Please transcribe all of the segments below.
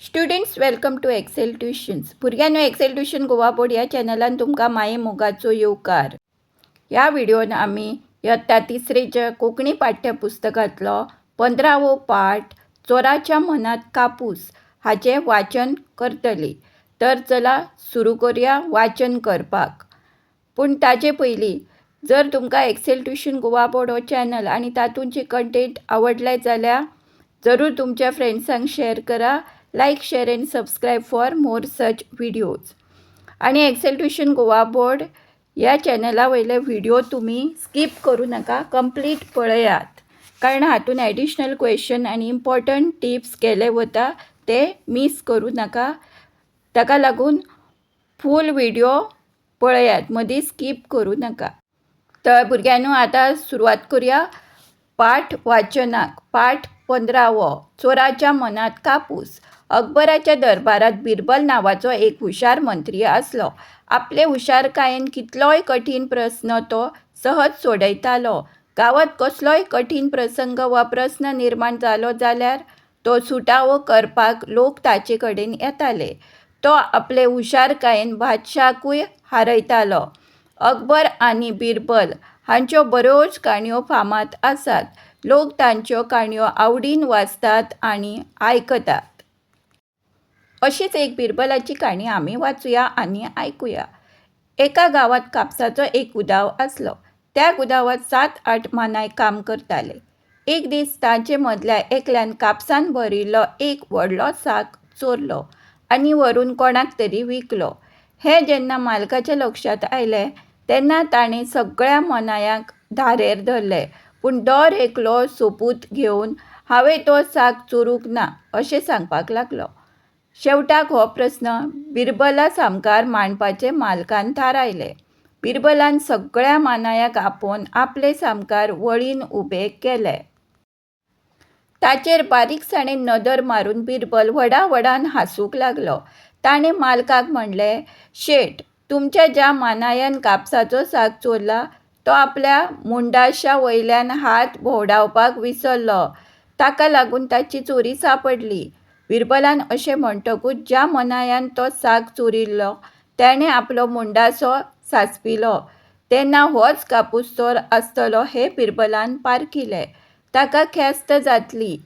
Students, welcome to Excel Tuitions. भुरग्यांनो, Excel tuition Goa board ह्या चॅनलान तुमकां माये मोगाचो येवकार. ह्या व्हिडियोन आमी इयत्ता तिसरेच्या कोंकणी पाठ्यपुस्तकांतलो 15वो पाठ "चोराच्या मनात कापूस" हाचें वाचन करतली. तर चला, सुरू करुया वाचन करपाक. पूण ताजे पयलीं, जर तुमकां एक्सेल ट्युशन गोवा बोर्ड हो चॅनल आनी तातूंत कंटेंट आवडले जाल्यार जरूर तुमच्या फ्रेंड्सांक शेअर करा. Like, share and subscribe for more such videos. आणि एक्सेल ट्युशन गोवा बोर्ड ह्या चॅनला वयले व्हिडिओ तुमी स्कीप करूं नाका, कंप्लीट पळयात, कारण हातून एडिशनल क्वेश्चन आनी इम्पॉर्टंट टिप्स केले वता, ते मीस करूं नाका. ताका लागून फूल व्हिडिओ पळयात, मदीं स्कीप करूं नाका. तर भुरग्यांनो, आतां सुरवात करुया पाठ वाचनाक. पाठ 15वो, "चोराच्या मनात कापूस". अकबराच्या दरबारात बिरबल नांवाचो एक हुशार मंत्री आसलो. आपले हुशारकायेन कितलोय कठीण प्रस्न तो सहज सोडयतालो. गांवांत कसलोय कठीण प्रसंग वा प्रस्न निर्माण जालो जाल्यार तो सुटावो करपाक लोक ताचे कडेन येताले. तो आपले हुशारकायेन बादशाहकूय हारयतालो. अकबर आनी बिरबल हांच्यो बऱ्योच काणयो फामाद आसात. लोक तांच्यो काणयो आवडीन वाचतात आनी आयकतात. अशीच एक बिरबलाची काणी आमी वाचुया आनी आयकुया. एका गांवांत कापसाचो एक गुदांव आसलो. त्या गुदांवांत सात आठ मानाय काम करताले. एक दीस तांचे मदल्या एकल्यान कापसान भरिल्लो एक व्हडलो साक चोरलो आनी व्हरून कोणाक तरी विकलो. हें जेन्ना मालकाच्या लक्षांत आयलें, तेन्ना ताणें सगळ्या मानायांक धारेर धरले. पूण दर एकलो सोपूत घेवन "हांवें तो साक चोरूंक ना" अशें सांगपाक लागलो. शेवटाक हो प्रस्न बिरबला सामकार मांडपाचें मालकान थारायलें. बिरबलान सगळ्या मानायांक आपोवन आपले सामकार वळीन उबे केले. ताचेर बारीकसाणेन नदर मारून बिरबल व्हडा व्हडान हांसूंक लागलो. ताणें मालकाक म्हणलें, "शेठ, तुमच्या ज्या मानायान कापसाचो साक चोरला, तो आपल्या मुंडाशा वयल्यान हात भोंवडावपाक विसरलो. ताका लागून ताची चोरी सांपडली." बिरबलान अशें म्हणटकूच ज्या मानायान तो साक चोरिल्लो, ताणें आपलो मुंडासो सांसपिलो. तेन्ना होच कापूस चोर आसतलो हें बिरबलान पारखिलें. ताका ख्यास्त जातली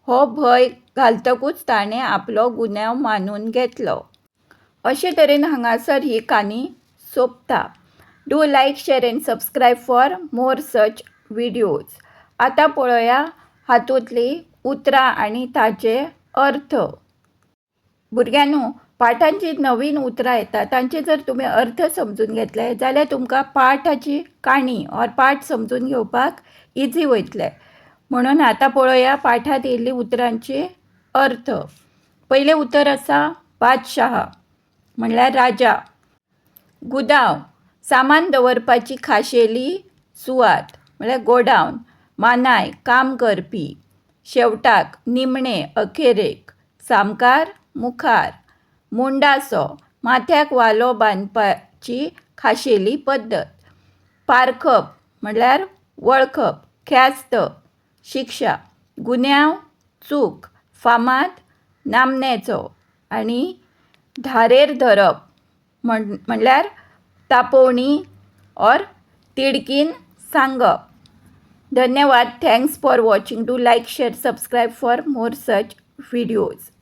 हो भंय घालतकूच ताणें आपलो गुन्यांव मानून घेतलो. अशे तरेन हांगासर ही काणी सोंपता. Do like, share and subscribe for more such videos. आतां पळोवया हातूंतलीं उतरां आनी ताचे अर्थ. भुरग्यांनो, पाठांत जी नवीन उतरां येता, तांचे जर तुमी अर्थ समजून घेतले जाल्यार तुमकां पाठाची काणी ऑर पाठ समजून घेवपाक इजी वयतलें. म्हणून आतां पळोवया पाठांत येयल्ली उतरांचे अर्थ. पयलें उतर आसा बादशाह, म्हणल्यार राजा. गुदांव, सामान दवरपाची खाशेली सुवात, म्हणल्यार गोडावन. मानाय, काम करपी. शेवटाक, निमणे, अखेरेक. सामकार, मुखार. मुंडासो, माथ्याक वालो बांदपाची खाशेली पद्दत. पारखप म्हणल्यार वळखप. ख्यास्त, शिक्षा. गुन्यांव, चूक. फामाद, नामनेचो. आनी धारेर धरप म्हणल्यार तापोवणी ऑर तिडकीन सांगप. धन्यवाद. Thanks for watching. Do like, share, subscribe for more such videos.